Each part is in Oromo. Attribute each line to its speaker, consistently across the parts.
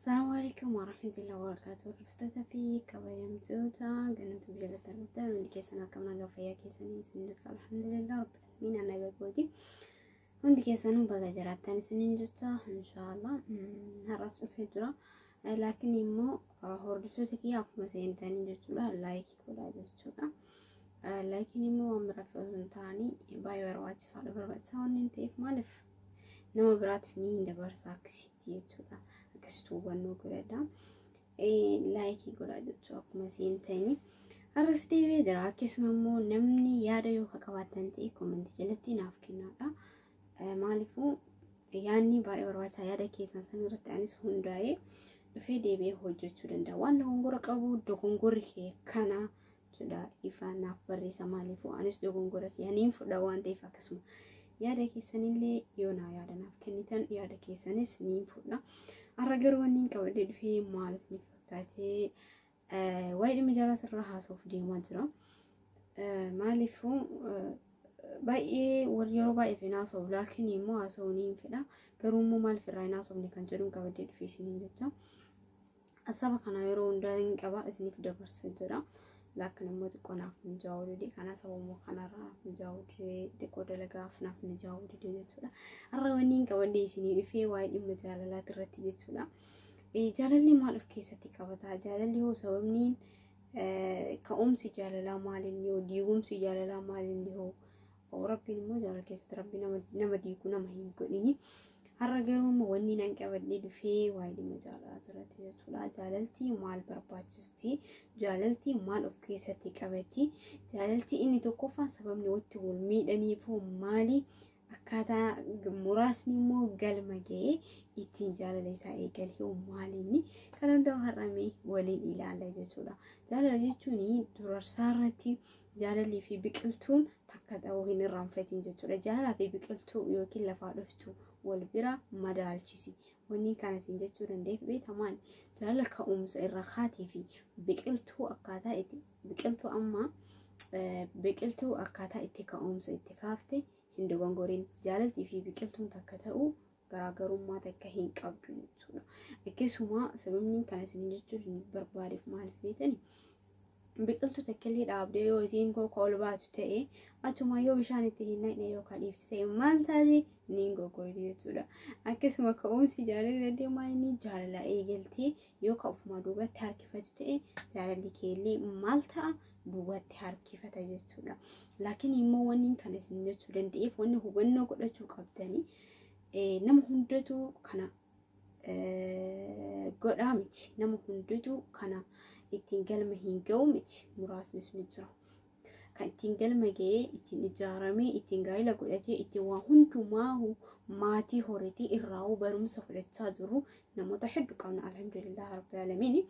Speaker 1: Assalamu alaikum warahmatullahi wabarakatuh. Hordoftoota fi kabajamtoota ganatu jalatti argattan hundi keessan akkam nagaa fayyaa keessanii isin jecha, alhamdulillah rabbil alamin, nagaa gooti. Hundi keessanuu baga jiraattan isiniin jecha, inshaallah har'as dhufee jira. Laakiin immoo hordoftoota kiyya, akkuma seentanii jechuudha, like godhaa jechuudha. Likeiin immoo waan biraaf osoo hin taane baay'ee barbaachisaadha. Barbaachisaa waan hin ta'eef maaliif nama biraatiif ni hin dabarsa akkasitti jechuudha. Akkasitti hubannoo godhadha. Like godhaa jechuudha akkuma seentanii. Har'as deebi'ee jira. Akkasuma immoo namni yaada yoo qabaattan ta'e comment jalatti naaf kennaadha. Maaliifuu yaadni baay'ee barbaachisaa, yaada keessan san irratti anis hundaa'ee dhufee deebi'ee hojjechuu danda'a. Waan dogongora qabu, dogongorri kee kana jedha, ifa naaf barreessa. Maaliifuu anis dogongora kee niin fudha waan ta'eef, akkasuma yaada keessanillee yoo naa yaada naaf kennitan yaada keessanis niin fudha. Har'a garuu wanni hin qabadhee dhufee maal isiniif fakkaatee? Waa'ee dhimma jaalala irraa haasa'uuf deemaa jira. Maaliifuu baay'ee warri yeroo baay'ee hin haasa'u, laakiin immoo haasa'uu ni fedha. Garuu immoo maaliif irraa hin haasofne kan jedhuun qabadhee dhufee isiniin jecha. Saba kana yeroo hundaa hin qaba, isiniif dabarsa jira. Laakiin immoo xiqqoo naaf mijaa'uu dide. Kana sababuma kanarraa naaf mijaa'uu dide, xiqqoo dalagaaf naaf mijaa'uu dide jechuudha. Har'a wanni hin qabadhee isinii dhufee waa'ee dhimma jaalalaati irratti jechuudha. Jaalalli maal of keessatti qabata? Jaalalli hoo sababni ka'umsi jaalalaa maalinni hoo, diigumsi jaalalaa maalinni hoo? Rabbiin immoo jaalala keessatti rabbi nama diigu nama hin godhini. Har'a garuu immoo wanni nan qabadhee dhufee waa'ee dhimma jaalalaa irratti jechuudha. Jaalalti maal barbaachisti? Jaalalti maal of keessatti qabati? Jaalalti inni tokkoffaan sababni watti wal miidhaniif hoo maali? Akkaataa muraasni immoo galma ga'ee ittiin jaalala isaa eegale hoo maalinni? Kan hundaa har'amee waliin ilaalla jechuudha. Jaalala jechuun durarsaa irratti jaalalli fi biqiltuun takka ta'uu hin irraanfatin jechuudha. Jaalalaa fi biqiltuu yookiin lafaa dhuftu wal bira madaalchisi. Wanni kana isin jechuu danda'eef beekamaan jaalala ka'umsa irra kaatee fi biqiltuu akkaataa itti biqiltuu amma biqiltuu akkaataa itti ka'umsa itti kaafte hin dogongorin. Jaalaltii fi biqiltuun takka ta'uu garaagarummaa takka hin qabdu jechuudha. Akkasuma sababni kana isin jechuu hin barbaadeef maaliif beetani? Biqiltuu takka illee dhaabdee yoo isiin koo ol baatu ta'e, achuma yoo bishaan itti hin naqne yookaan dhiiftu ta'e, maal taate? Ni goggogi jechuudha. Akkasuma ka'umsi jaalala deemaa inni jaalala eegaltee yoo ka ofuma duubatti harkifatu ta'e, jaalalli keellee maal ta'a? Duubatti harkifata jechuudha. Laakiin immoo wanni kana isin jechuu danda'eef, wanni hubannoo godhachuu qabdanii, nama hundatu kana godhaa miti. Nama hundatu kana ittiin galma hin ga'u miti. Muraasnis ni jira. Kan ittiin galma ga'ee, ittiin ijaaramee, ittiin gaa'ela godhatee, ittiin waa hundumaa maatii horatee irraa barumsa fudhachaa jiru namoota hedduu qabna, alhamdulillah rabbil alamin.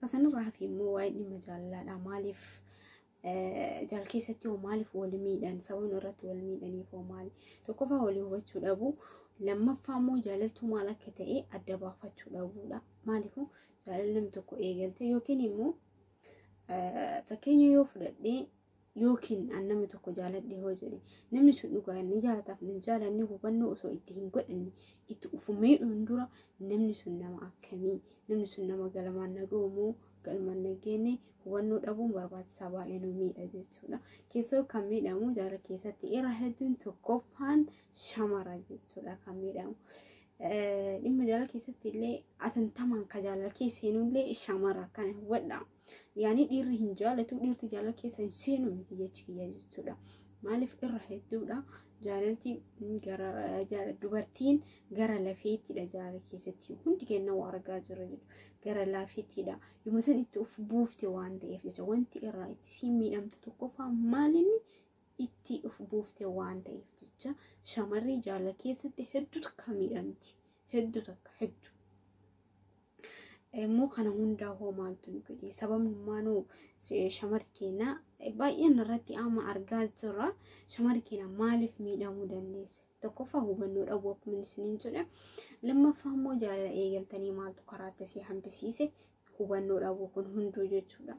Speaker 1: Kasanirraa hafe immoo waa'ee dhimma jaalalaadha. Maaliif jaalala keessatti hoo maaliif wal miidhan? Sababni irratti wal miidhaniif hoo maali? Tokkoffaa walii hubachuu dhabu. Lammaffaa immoo jaalaltuu maal akka ta'e adda baafachuu dhabuudha. Maaliifuu jaalala namni tokko eegalte yookiin immoo fakkeenya yoo fudhadhee yookiin an namni tokko jaaladhe hoo jedhe, namni sun dhugaa inni jaalataaf hin jaalanne hubannoo osoo itti hin godhanne itti ufumeedhuun dura, namni sun nama akkamii, namni sun nama galmaan naga'u moo galmaan nageenye hubannoo dhabuun barbaachisaa baay'ee nu miidha jechuudha. Keessoo kan miidhamu jaalala keessatti irra hedduun tokkoffaan shamara jechuudha kan miidhamu. Dhimma jaalala keessatti illee atantamaan ka jaalala keessa seenullee shamara kana hubadha. Yaani dhiirri hin jaalatu, dhiirti jaalala keessa hin seenu miti jechi kiyya jechuudha. Maaliif irra hedduudha jaalalti gara dubartiin gara lafeettidha jaalala keessatti, hundi keenya waa argaa jirra jechuudha. Gara lafeettidha. Yommuu san itti of buufte waan ta'eef jecha, wanti irraa itti siin miidhamtu tokkoffaa maalinni? Itti of buufte waan ta'eef jecha shamarri jaalala keessatti hedduu takka miidhamti. Hedduu takka hedduu. Immoo kana hundaa hoo maaltu nu godhe? Sababni maanuu shamarri keenya baay'een irratti amma argaa jirra. Shamarri keenya maaliif miidhamuu dandeesse? Tokkoffaa hubannoo dhabuu akkuma isiniin jedhe. Lammaffaa immoo jaalala eegaltanii maaltu karaatti si hambisiise? Hubannoo dhabuu kun hunduu jechuudha.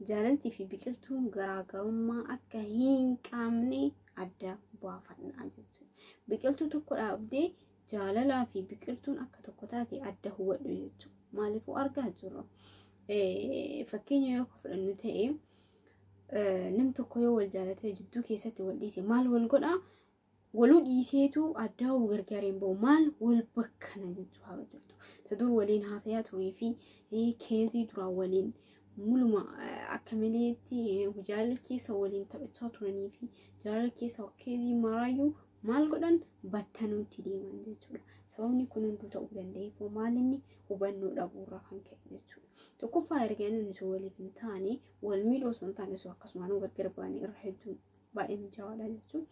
Speaker 1: Jaalaltii fi biqiltuun garaagarummaa akka hin qabne adda baafannaa jechuudha. Biqiltuu tokko dhaabdee jaalalaa fi biqiltuun akka tokko taate adda hubadhu jechuudha. Maaliifuu argaa jirra. Fakkeenya yoo fudhannu ta'e, namni tokko yoo wal jaalatee jidduu keessatti wal dhiise, maal wal godhaa? Waluu dhiiseetu addaa gargaareen bahu, maal wal bakkana jechuu haa jirtu. Ta dur waliin haasayaa turee fi keezii duraan waliin muluma akka maleetti jaalala keessa waliin taphachaa turanii fi jaalala keessa keezii maraayyuu maal godhan, battanuutti deeman jechuudha. Sababni kun hunduu ta'uu danda'eef maal inni hubannoo dhabuurraa kan ka'e jechuudha. Tokkoffaa, erga inni osoo waliif hin taane wal miidhuu osoo hin taane osoo akkasumaan gargar ba'anii irra hedduu baay'ee mijaa'aadha jechuudha.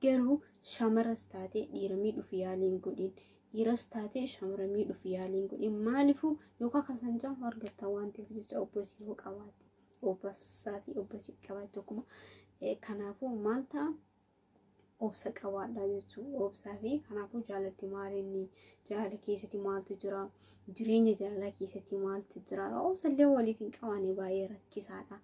Speaker 1: Garuu shamaras taatee dhiira miidhuuf yaaliin godhin. Dhiiras taatee shamara miidhuuf yaaliin godhin. Maaliifuu yookaan kasan caalu argatta waan ta'eef jecha, obboleessi yoo qabaatte, obboleessaa fi obboleessi qabaatte tokkuma. Kanaafuu maal ta'a? Obsa qabaadha jechuudha. Obsaa fi kanaafuu jaalalti maal, inni jaalala keessatti maaltu jira? Jireenya jaalalaa keessatti maaltu jira? Obsa illee waliif hin qabaanne baay'ee rakkisaadha.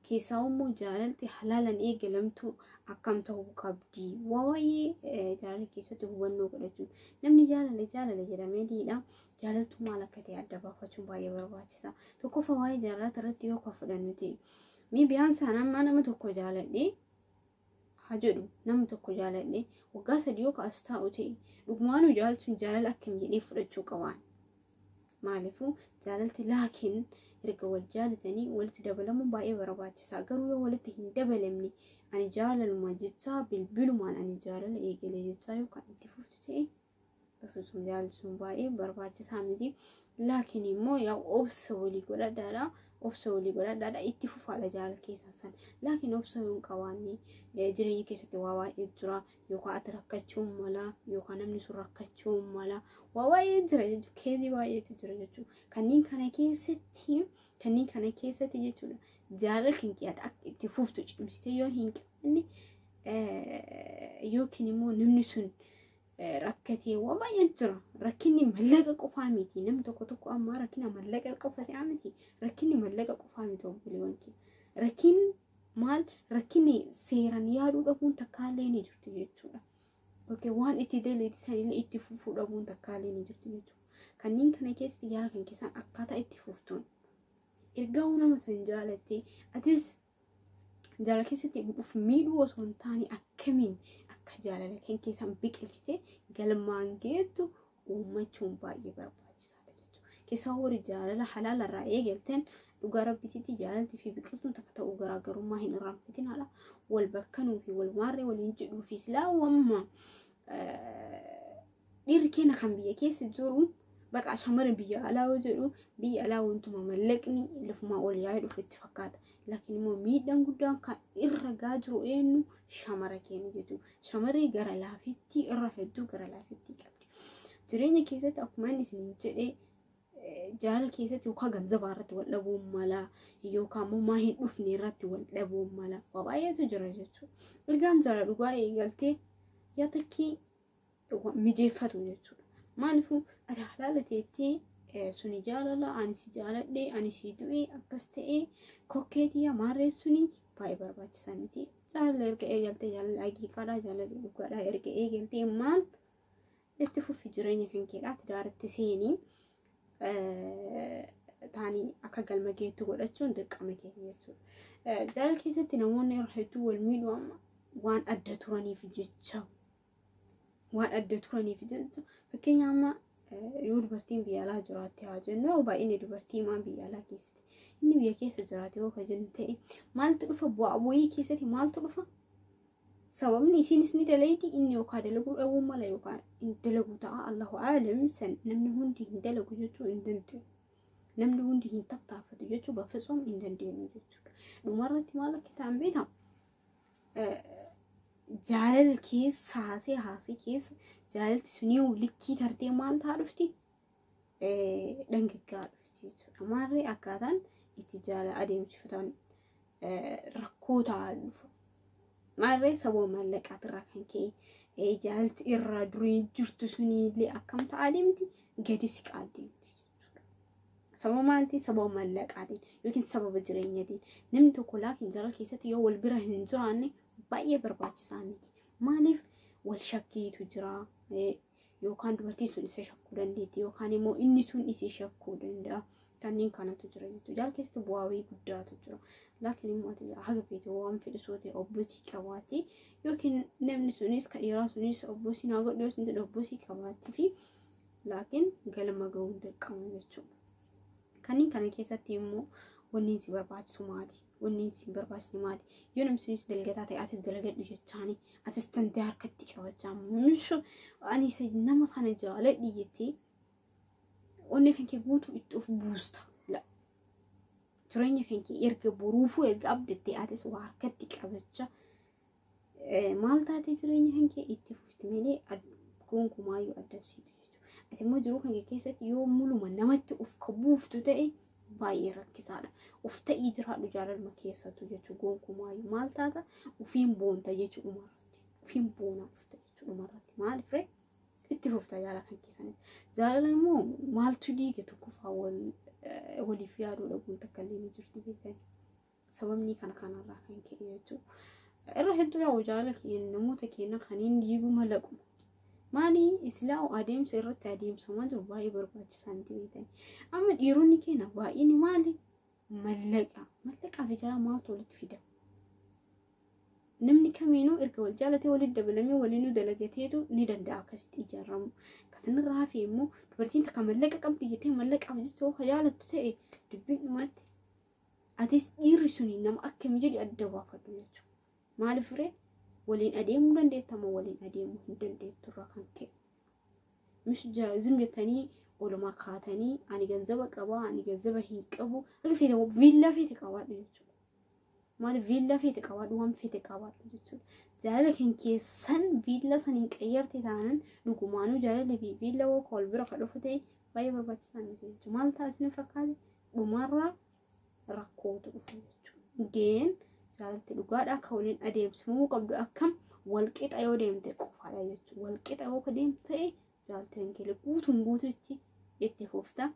Speaker 1: Keessaa immoo jaalalti halaalan eegalamtu akkam ta'uu qabdi? Waa baay'ee jaalala keessatti hubannoo godhachuun, namni jaalala jaalala jedhamee diidha. Jaalaltu maal akka ta'e adda baafachuun baay'ee barbaachisa. Tokkoffaa, waa'ee jaalalaa irratti yoo kan fudhannu ta'e, mee biyaan isaan amma nama tokko jaaladhee haa jedhu, nama tokko jaaladhee waggaa 3 yoo as taa'u ta'e, dhugumaanuu jaalaltuun jaalala akkam jedhee fudhachuu qabaan? Maaliifuu jaalalti laakiin erga wal jaalatanii walitti dabalamuun baay'ee barbaachisaa. Garuu yoo walitti hin dabalamne, ani jaalaluma jechaa bilbilumaan ani jaalala eegalee jechaa yookaan itti fuftu ta'e, በፍጹም jaalalli baay'ee barbaachisaa miti. Laakiin immoo yaa obsa walii godhadhaadha. Obsa walii godhadhaadha. Itti fufaadha jaalala keessan san. Laakiin obsa yoo hin qabaanne, jireenya keessatti waa baay'ee jira. Yookaan ati rakkachuu mala, yookaan namni sun rakkachuu mala. Waa baay'ee jira jechuudha. Keezii baay'eetu jira jechuudha. Kanneen kana keessatti jechuudha. Jaalala kan kee akka itti fuftu cimsitee yoo hin qabaanne, yookiin immoo namni sun rakkatee, waa baay'ee jira. Rakkinni mallaqa qofaa miti. Namni tokko tokko ammaa rakkina mallaqa qofa si'a miti. Rakkinni mallaqa qofaa miti, obboleewwan keenya. Rakkinni maal? Rakkinni seeraan yaaduu dhabuun takkaallee ni jirti jechuudha. Okay, waan itti daleetisanillee itti fufuu dhabuun takkaallee ni jirti jechuudha. Kanneen kana keessatti yaada kan keessaan akkaataa itti fuftuun. Ergaa nama san jaalattee, atis jaalala keessatti of miidhuu osoo hin taane, akkamiin akka jaalala kan keessaan biqilchite galmaan geettu uummachuun baay'ee barbaachisaadha jechuudha. Keessaa warri jaalala halaala irraa eegaltan, dhugaa rabbitiitti jaalaltii fi biqiltuun takka ta'uu garaagarummaa hin irraanfatin haala wal bakkanuu fi wal maarree waliin jedhuu fi silaa wamma dhiirri keenya kan biyya keessa jiru baqa shamara biyya alaa yoo jedhu, biyya alaa wantuma mallaqni lafumaa ol yaa'ee dhufu itti fakkaata. Laakiin immoo miidhaan guddaan kan irra gaa jiru eenyu? Shamara keenya jechuudha. Shamarri gara laafitti irra hedduu gara laafitti qabdi. Jireenya keessatti akkuma inni isin jedhee, jaalala keessatti yookaan ganzabaa irratti wal dhabuun mala, yookaan immoo maa hin dhufne irratti wal dhabuun mala, waa baay'eetu jira jechuudha. Ergaan jaalala dhugaa eegaltee yaa takkii mijeeffatu jechuudha. Maaliifuu ati halaala teettee suni jaalala ani si jaaladhe, ani si du'e, akkas ta'e, kokkeetii maarree suni baay'ee barbaachisaa miti. Jaalala erga eegaltee, jaalala haqiiqaadha, jaalala dhugaadha erga eegaltee, maal itti fufi jireenya kan keedhaa tidaaratti seenii taanii akka galma geettu godhachuun dirqama keeti jechuudha. Jaalala keessatti namoonni irra hedduu wal miidhuu amma waan adda turaniif jecha, fakkeenya amma yoo dubartiin biyya alaa jiraatte haa jennu, baay'inni dubartii maan biyya alaa keessatti, inni biyya keessa jiraate yoo ka jennu ta'e, maaltu dhufa? Bu'aa bu'ii keessatti maaltu dhufa? Sababni isiinis ni dalayti, inni yookaan dalaguu dhabuu mala, yookaan hin dalagu ta'a. Allahu aalam. San namni hundi hin dalagu jechuu hin dandeenyu. Namni hundi hin tattaafatu jechuu በፍጹም hin dandeenyu jechuudha. Dhumarratti maal akka ta'an beektaa? Jaalala keessa haasee haasee keessa jaalalti sunii likkii tartee maal ta'a dhufti? Dhangaggaa dhufti jechuudha. Maarree akkaataan itti jaalala adeemsifatan rakkoo ta'aa dhufa. Maarree sababa maallaqaatirraa kan ka'e jaalalti irraa durii jirtu sunillee akkam ta'aa deemti? Gadi siqaa deemti jechuudha. Sababa maaltiin? Sababa maallaqaatiin yookiin sababa jireenyatiin. Namni tokko laakiin jaalala keessatti yoo wal bira hin jiraanne baay'ee barbaachisaa miti. Maaliif? Wal shakkiitu jira. Yookaan dubartiin sun isa shakkuu dandeetti yookaan immoo inni sun isii shakkuu danda'a. Kanneen kanatu jira jechuudha. Jaalala keessatti bu'aa bahii guddaatu jira. Laakiin immoo ati haga feete waan fedhe soo ta'e obbosii qabaatti yookiin namni sunis kan dhiiraa sunis obbosii naa godhu yoo jedhu obbosii qabaatti fi laakiin galma ga'uu dirqama jechuudha. Kanneen kana keessatti immoo wanni si barbaachisu maali? Wanni si barbaachisne maali? Yoo namni sunis dalgataa ta'e atis dalagadhu jechaani atis tantee harkatti qabachaa mishu ani isa nama sana jaaladhi jettee onnee kan kee guutuu itti of buusta. Jireenya kan kee erga boruufuu erga abdattee atis waa harkatti qabachaa maal taatee jireenya kan kee itti fufti malee gonkumaayyuu adda siitu jechuudha. Ati immoo jiruu kan kee keessatti yoo muluma namatti of ka buuftu ta'e baay'ee rakkisaadha. Of ta'ii jiraadhu jaalaluma keessattuu jechuudha gonkumaayyuu maal taata ofiin boonta jechuudha dhumarratti. Ofiin boonaa dhufta jechuudha dhumarratti. Maaliif ree? Itti fufta jaalala kan keessanitti. Jaalala immoo maaltu diige tokkoffaa waliif yaaduu dhabuun takka illee ni jirti beekani. Sababni kana kanarraa kan ka'e jechuudha. Irra hedduu yaa'u jaalala keenya namoota keenya kaniin diiguu malaquma. Maali islaa adeemsa irratti adeemsamaa jiru baay'ee barbaachisaa miti beekani. Amma dhiironni keenya baay'een maali? Mallaqa. Mallaqaa fi jaalala maaltu walitti fida? Namni kamiinuu erga wal jaalatee walitti dabalamee waliinuu dalagateetu ni danda'a akkasitti ijaaramu. Kasinirraa hafe immoo dubartiin takka mallaqa qabdi jettee mallaqaaf jecha yoo jaalattu ta'e dubbiin dhumatti atis dhiirri suni nama akkamii jedhi adda baafadhu jechuudha. Maaliif ree waliin adeemuu dandeetta moo waliin adeemuu hin dandeettu irraa kan ka'e. Mis zim jettanii olumaa kaatanii ani ganzaba qabaa ani ganzaba hin qabu akka feete viillaa feete qabaadhu jechuudha. Maaliif viillaa feete qabaadhu waan feete qabaadhu jechuudha. Jaalala kan keessan viillaa san hin qayyarte taanan dhugumaanuu jaalalli fi viillaa woo wal bira ka dhufu ta'e baay'ee barbaachisaa miti jechuudha. Maal ta'a isin fakkaate dhumarraa rakkootu dhufu jechuudha. Geen jaalalti dhugaadhaa akka waliin adeemsifamuu qabdu akkam walqixa yoo deemte qofaadha jechuudha. Walqixa yoo deemte ta'e jaalaltiin kee guutuun guututti itti fufta.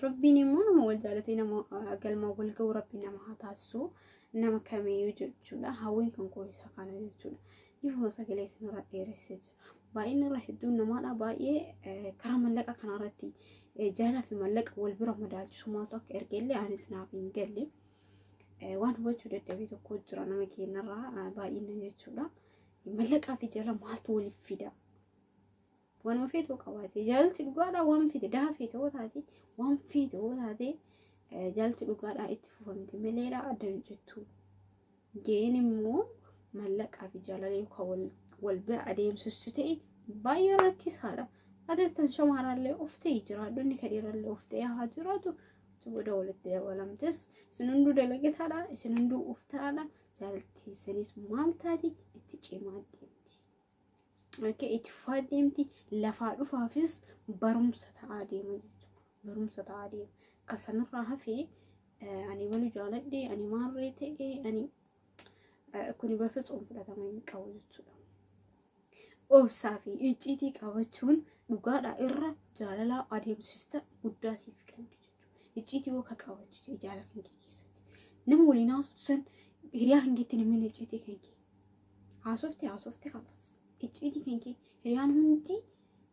Speaker 1: Rabbiin immoo nama wal jaalatee nama galma wal ga'u rabbiin nama haa taasisu nama kamiyyuu jechuudha. Hawwiin kan koo isa kana jechuudha. Ifuma sagalee isinirra dheeressee jira. Baay'inni irra hedduun namaadha. Baay'ee karaa mallaqa kanarratti jaalala fi mallaqa wal bira madaalchisu maaltu akka erge illee anis naaf hin galle. Waan hubachuu dadhabee tokko jira nama keenyarraa baay'ina jechuudha. Mallaqaa fi jaalala maaltu waliif fida? Waanuma feetu qabaate jaalalti dhugaadhaa waan feete daha feete yoo taate waan feete yoo taate jaalalti dhugaadhaa itti fufamte maleedha adda hin jettu. Ga'een immoo mallaqaa fi jaalala yookaan wal bira adeemsistu ta'e baay'ee rakkisaadha. Atis tan shamarrallee of ta'e jiraadhu inni kan dhiirallee of ta'e haa jiraatu. Booda walitti dabalamtes isin hunduu dalagataadha isin hunduu of ta'aadha jaalalteessanis maal taati itti cimaa deemti. Okay, itti fufaa deemti lafaa dhufaafis barumsa ta'aa deema jechuudha. Barumsa ta'aa deema. Kasanirraa hafee ani balu jaaladhe ani maarree ta'e ani kuni bafitsoon fudhatama hin qabu jechuudha. Obsaa fi icciitii qabachuun dhugaadha irra jaalala adeemsifta guddaa siif qabdi jechuudha. Icciitii yoo ka qabachu jaalala kan kee keessatti. Nama waliin haasoftu san hiriyaa kan keetti namni icciitii kan kee. Haasofte haasofte kalas. Icciitii kan kee hiriyaan hundi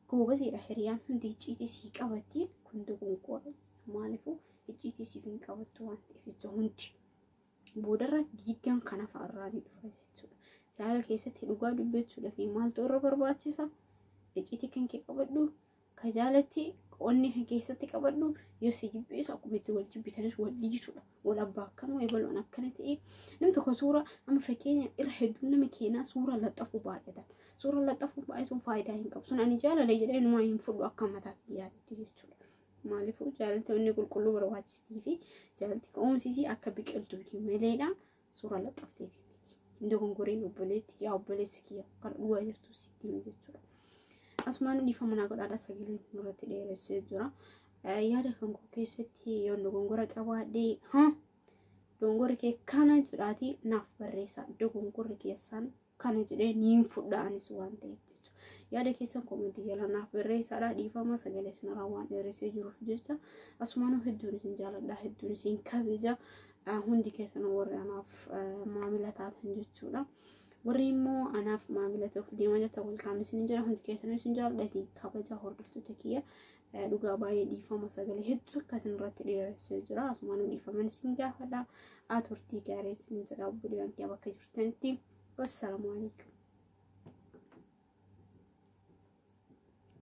Speaker 1: goobazeedha. Hiriyaan hundi icciitii sii qabattiin kun dogongoradha. Maaliifuu icciitii siif hin qabattu waan ta'eef jecha hundi. Boodarra diiggaan kana fa'arraa ni dhufa jechuudha. Jaalala keessatti dhugaa dubbachuudhaaf maaltu irra barbaachisa? Icciitii kan kee qabadhu, ka jaalatti onni kan keessatti qabadhu yoo si jibbeessu akkuma itti wal jibbitanis wal dhiisudha. Wal abbaa akkanuma ebaluun akkana ta'e namni tokko suura amma fakkeenya irra hedduun nama keenyaa suura laxxafuu baay'atan. Suura laxxafuu baay'atuun faayidaa hin qabu. Sun ani jaalala jedhee numaa hin fudhu akka mataa kiyyaatti jechuudha. Maaliifuu jaalalti onni qulqulluu barbaachistii fi jaalalti ka'umsiisii akka biqiltuuti maleedha suura laxxafteefi miti. Hin dogongoriin obboleetti yaa obboleessi kiyya kan dhugaa jirtu sitti hima jechuudha. Asumaan dhiifama naa godhaadha sagaleen nurratti dheeressee jira. Yaada kan koo keessatti yoo dogongora qabaadhee dogongorri kee kana jedhaatii naaf barreessa. Dogongorri keessan kana jedhee niin fudha anis waan ta'eef jechuudha. Yaada keessan koomentii jala naaf barreessaadha. Dhiifama sagalee isinirraa waan dheeressee jiruuf jecha asumaan hedduun isin jaaladha hedduun isin kabaja hundi keessan warri anaaf maamila taatan jechuudha. Warri immoo anaaf maamila ta'uuf deemaa jirtan welcome isin jira. Hundi keessanuu isin jaalladha, isin kabaja hordoftoota kiyya. Dhugaa baay'ee dhiifama, sagalee hedduu akka isin irratti dheeressee jira. Asumaan dhiifaman isin gaafadha. Turtii gaarii isin jedha obboleewwan kiyya bakka jirtanitti. Wassalaamu alaikum.